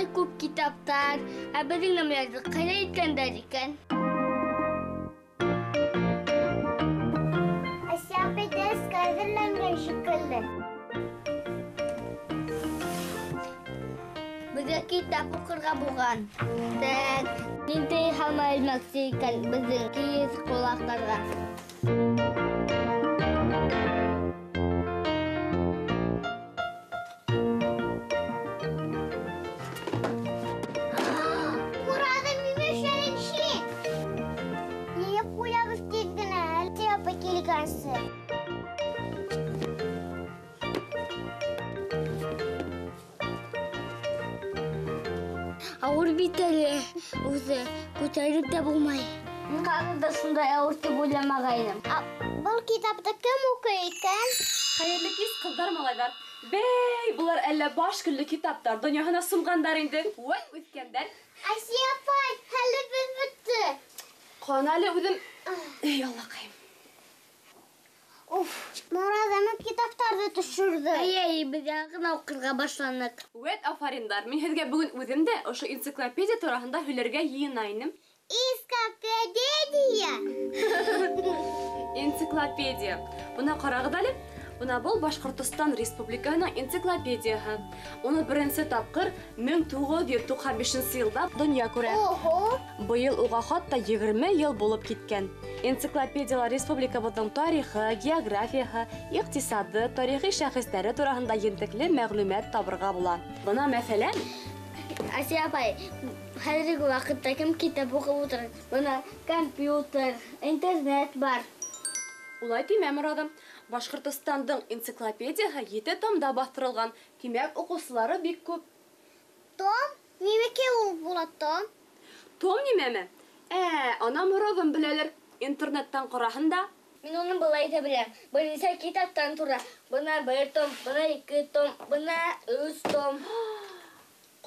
Ниндәй күп китаптар, ә беҙҙең нәмәләрҙе ҡайҙа иткәндәр икән? Асия апай дәрескә әҙерләнгән шикелле. Беҙгә китап уҡырға булған. Так, ниндәй һалма элмәксе икән беҙҙең кейеҙ ҡолаҡтарға? Ауыр бит әле үҙе, күтәреп тә булмай. Мин ҡағыҙҙа шундай ауыр тип уйламағайным. Был китапты кем уҡый икән? Хәйерле кис, ҡыҙҙар, малайҙар. Бей, былар әллә баш көллө китаптар донъяһына сумғандар инде. Вәт үҫкәндәр. Асия апай, хәлебеҙ бөттө. Ҡана әле үҙем. Эй, Аллаҡайым. Уф, Мураҙым китаптарҙы төшөрҙө. Әй, беҙ яңы ғына уҡырға башланыҡ. Вәт афариндар, мин һеҙгә бөгөн үҙем дә ошо энциклопедия тураһында һөйләргә йыйына инем. Энциклопедия. Энциклопедия. Бына ҡарағыҙ әле. Бына был Башҡортостан Республикаһының энциклопедияһы. Уны беренсе тапҡыр 1995 йылда донъя күрә. Ого! Быйыл уға хатта 20 йыл булып киткән. Энциклопедияла республикабыҙҙың тарихы, географияһы, иҡтисады, тарихи шәхестәре тураһында ентекле мәғлүмәт табырға була. Бына мәҫәлән, Асия апай, хәҙерге ваҡытта кем китап уҡып ултыра? Бына компьютер, интернет бар. Улай тимә, Мураҙым. Башҡортостандың энциклопедияһы 7 томда баҫтырылған. Тимәк, уҡыусылары бик күп. Том? Нимәкәй ул була том? Том нимәме? Ана Мураҙым беләлер. Интернеттан ҡараһын да. Мин уны былай ҙа беләм. Бер нисә китаптан тора. Бына бер том, бына ике том, бына өс том.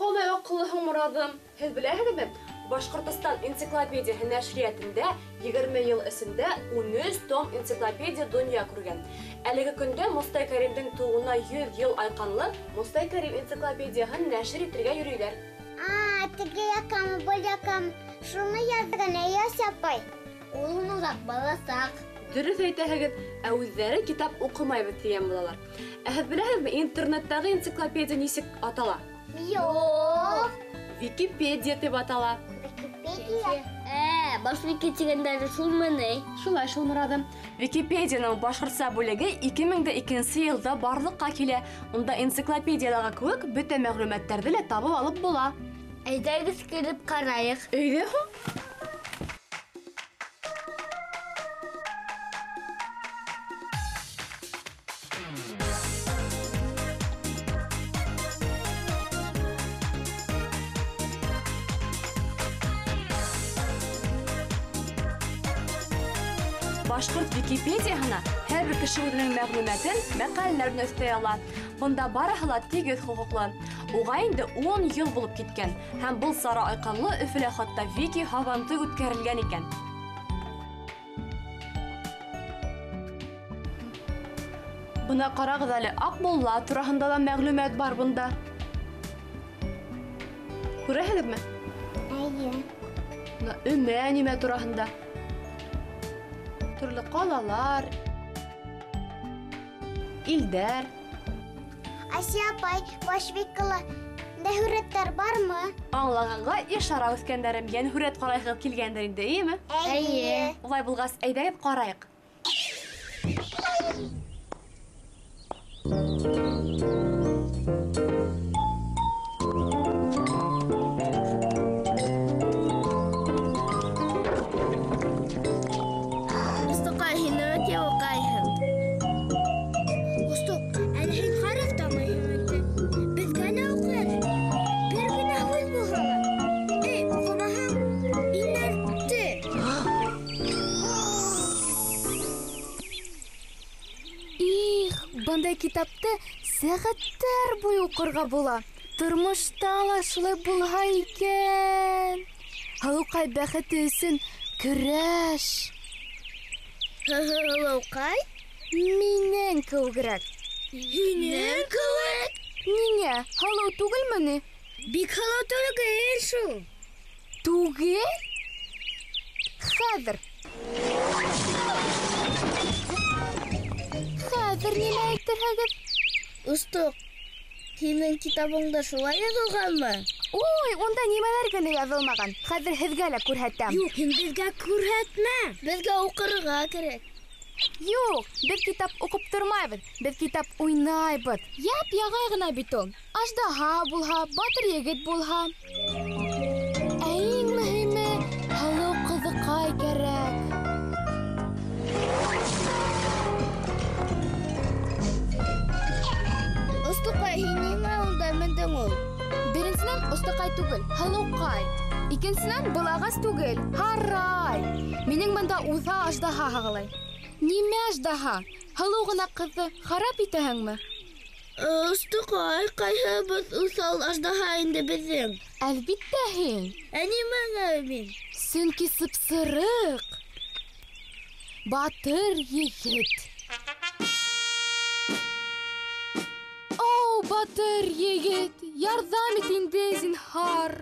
Ҡалай аҡыллыһың, Мураҙым. Һеҙ беләһегеҙме? Башҡортостан энциклопедияһы нәшриәтендә 20 йыл эсендә 13 том энциклопедия донъя күргән. Әлеге көндә Мостай Кәримдең тыуыуына 100 йыл айҡанлы Мостай Кәрим энциклопедияһын нәшер итергә йөрөйҙәр. А, теге яҡамы, был яҡамы? Шуны яҙған Эйәс апай. Ул уны баласаҡ. Дөрөҫ әйтәһегеҙ, ә үҙҙәре китап уҡымайбыҙ тигән булалар. Ә һеҙ беләһегеҙме, интернеттағы энциклопедия нисек атала? Юҡ. Википедия тип атала. Википедия? Баш вики тигәндәре шулмы ни? Шулай шул, Мураҙым. Википедияның башҡортса бүлеге 2002 йылда барлыҡҡа килә. Унда энциклопедиялағы кеүек бөтә мәғлүмәттәрҙе лә табып алып була. Әйҙәгеҙ кереп ҡарайыҡ. Өйҙә һуң? Башҡорт Википедияһына һәр бер кеше үҙенең мәғлүмәтен, мәҡәләләрен өҫтәй ала. Бында барыһы ла тигеҙ хоҡуҡлы. Уға инде 10 йыл булып киткән һәм был сара айҡанлы Өфөлә хатта Вики һабантуй үткәрелгән икән. Бына ҡарағыҙ әле, Аҡмулла тураһында ла мәғлүмәт бар бында. Күрәһегеҙме? Эйе. Бына өмә нимә тураһында. Төрлө ҡалалар, илдәр. Асия апай, баш викала һүрәттәр бармы? Аңлағанға ишара, үҫкәндәрем, йән һүрәт ҡарайһығыҙ килгәндер инде, эйеме? Эйе. Улай булғас, әйҙәгеҙ ҡарайыҡ. Бындай китапты сәғәттәр буйы уҡырға була. Тормошта ла шулай булһа икән. Һылыуҡай бәхете өсөн көрәш. Һылыуҡай? Минең кеүегерәк. Һинең кеүек? Ниңә? Һылыу түгелме ни? Бик һылыу түгел шул. Түгел? Хәҙер. Хәҙер нимә әйтерһегеҙ? Остоҡ, һинең китабыңда шулай яҙылғанмы? Ой, унда нимәләр генә яҙылмаған. Хәҙер һеҙгә лә күрһәтәм. Юҡ, һин беҙгә күрһәтмә. Беҙгә уҡырға кәрәк. Юҡ, беҙ китап уҡып тормайбыҙ, беҙ китап уйнайбыҙ. Яп-яғай ғына бит ул. Аждаһа булһа, батыр егет булһа. Ә иң мөһиме, һылыу ҡыҙыҡай кәрәк. Остоҡай, һин ниңә унда мендең ул? Беренсенән, остоҡай түгел, һылыуҡай. Икенсенән, был ағас түгел, һарай. Минең бында уҫа аждаһа һағылай. Нимә аждаһа? Һылыу ғына ҡыҙҙы харап итәһеңме? Остоҡай, ҡайһыбыҙ уҫал аждаһа инде беҙҙең? Әлбиттә һин. Ә нимәгә мин? Сөнки сыпсырыҡ, батыр егет. Оу, батыр егет, ярҙам ит инде, зинһар.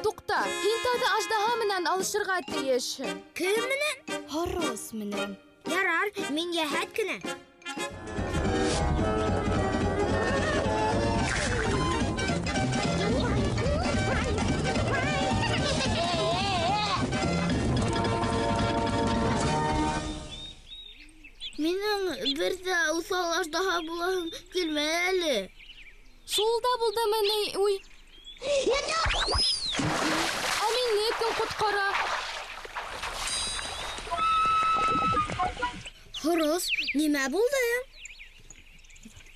Туҡта, һин тәүҙә аждаһа менән алышырға тейешһең. Кем менән? Һорос менән. Ярар, мин йәһәт кенә. Минең бер ҙә уҫал аждаһа булаһым килмәй әле. Шул да булдымы ни, уй? Ә мине кем ҡотҡара? Һорос, нимә булды?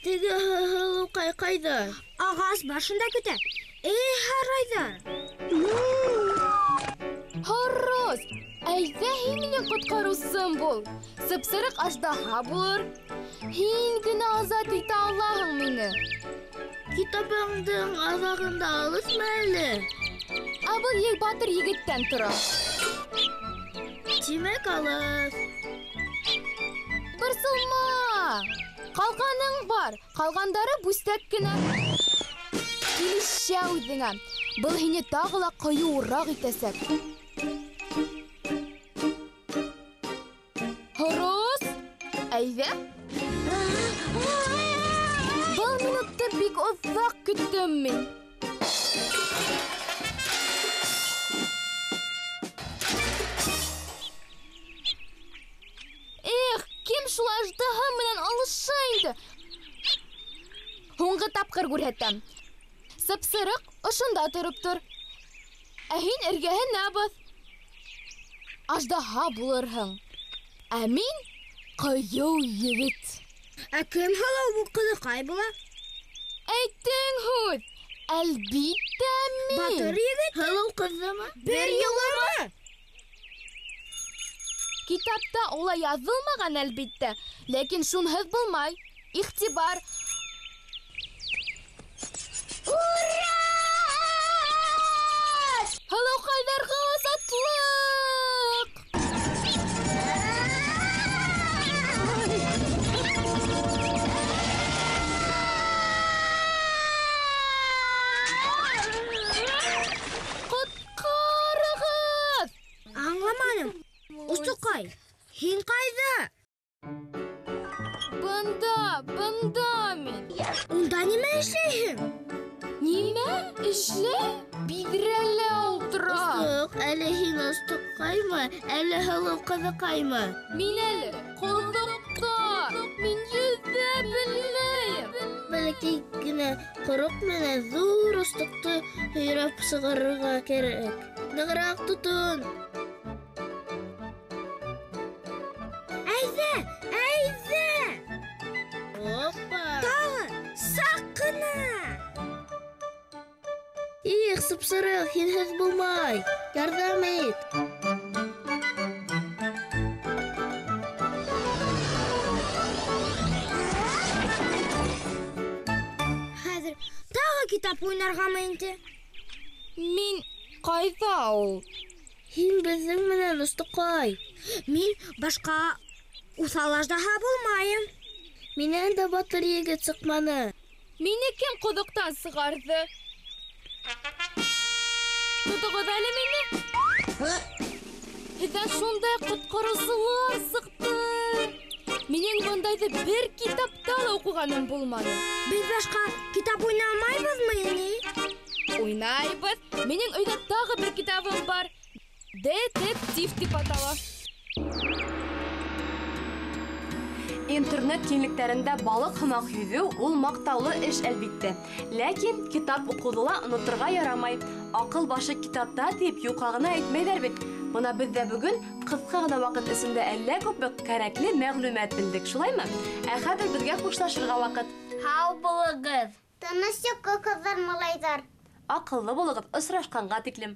Теге һылыуҡай ҡайҙа? Ағас башында көтә. Эй, һарайҙар! Һорос, әйҙә һин минең ҡотҡарыусым бул. Сыпсырыҡ аждаһа булыр. Һин генә азат итә алаһың мине. Китабыңдың аҙағында алыҫмы әле? Ә был батыр егеттән тора. Тимәк, алыҫ. Борсолма! Ҡалғаның бар, ҡалғандары бүстәк кенә. Килешә үҙеңә. Был һине тағы ла ҡыйыуыраҡ итәсәк. Һорос, әйҙә. Был минутты бик оҙаҡ көттөм мин. Эх, кем шул аждаһа менән алыша инде? Һуңғы тапҡыр күрһәтәм. Сыпсырыҡ ошонда тороп тор. Ә һин эргәһенә баҫ. Аждаһа булырһың. Ә мин ҡыйыу егет. Ә кем һылыу ҡыҙыҡай була? Әйттең һүҙ. Әлбиттә мин. Батыр егет? Һылыу ҡыҙҙымы? Бер юлымы? Китапта улай яҙылмаған, әлбиттә, ләкин шунһыҙ булмай. Иғтибар! Ура! Һылыуҡайҙарға азатлыҡ! Ҡотҡарығыҙ! Аңламаным. Остоҡай, һин ҡайҙа? Бында, бында мин. Унда нимә эшләйһең? Нимә эшләй? Биҙрәлә ултыра. Остоҡ, әле һин остоҡаймы, әле һылыу ҡыҙыҡаймы? Мин әле ҡоҙоҡта. Мин йөҙә белмәйем. Бәләкәй генә ҡороҡ менән ҙур остоҡто һөйрәп сығарырға кәрәк. Нығыраҡ тотон. Әйҙә, әйҙә! Опа! Тағы, саҡ ҡына! Их, сыпсырыҡ, һинһеҙ булмай. Ярҙам ит. Хәҙер тағы китап уйнарғамы инде? Мин ҡайҙа ул? Һин беҙҙең менән, остоҡай. Мин башҡа уҫал аждаһа булмайым. Минән дә батыр егет сыҡманы. Мине кем ҡоҙоҡтан сығарҙы? Тотоғоҙ әле мине. Һеҙҙән шундай ҡотҡарыусылар сыҡты. Минең бындайҙы бер китапта ла уҡығаным булманы. Беҙ башҡа китап уйнамайбыҙмы ни? Уйнайбыҙ. Минең өйҙә тағы бер китабым бар. Детектив тип атала. Интернет киңлектәрендә балыҡ һымаҡ йөҙөү ул маҡтаулы эш, әлбиттә. Ләкин китап уҡыуҙы ла оноторға ярамай. Аҡыл башы китапта тип юҡҡа ғына әйтмәйҙәр бит. Бына беҙ ҙә бөгөн ҡыҫҡа ғына ваҡыт эсендә әллә күпме кәрәкле мәғлүмәт белдек, шулаймы? Ә хәҙер беҙгә хушлашырға ваҡыт. Һау булығыҙ. Тыныс йоҡо, ҡыҙҙар, малайҙар. Аҡыллы булығыҙ, осрашҡанға тиклем.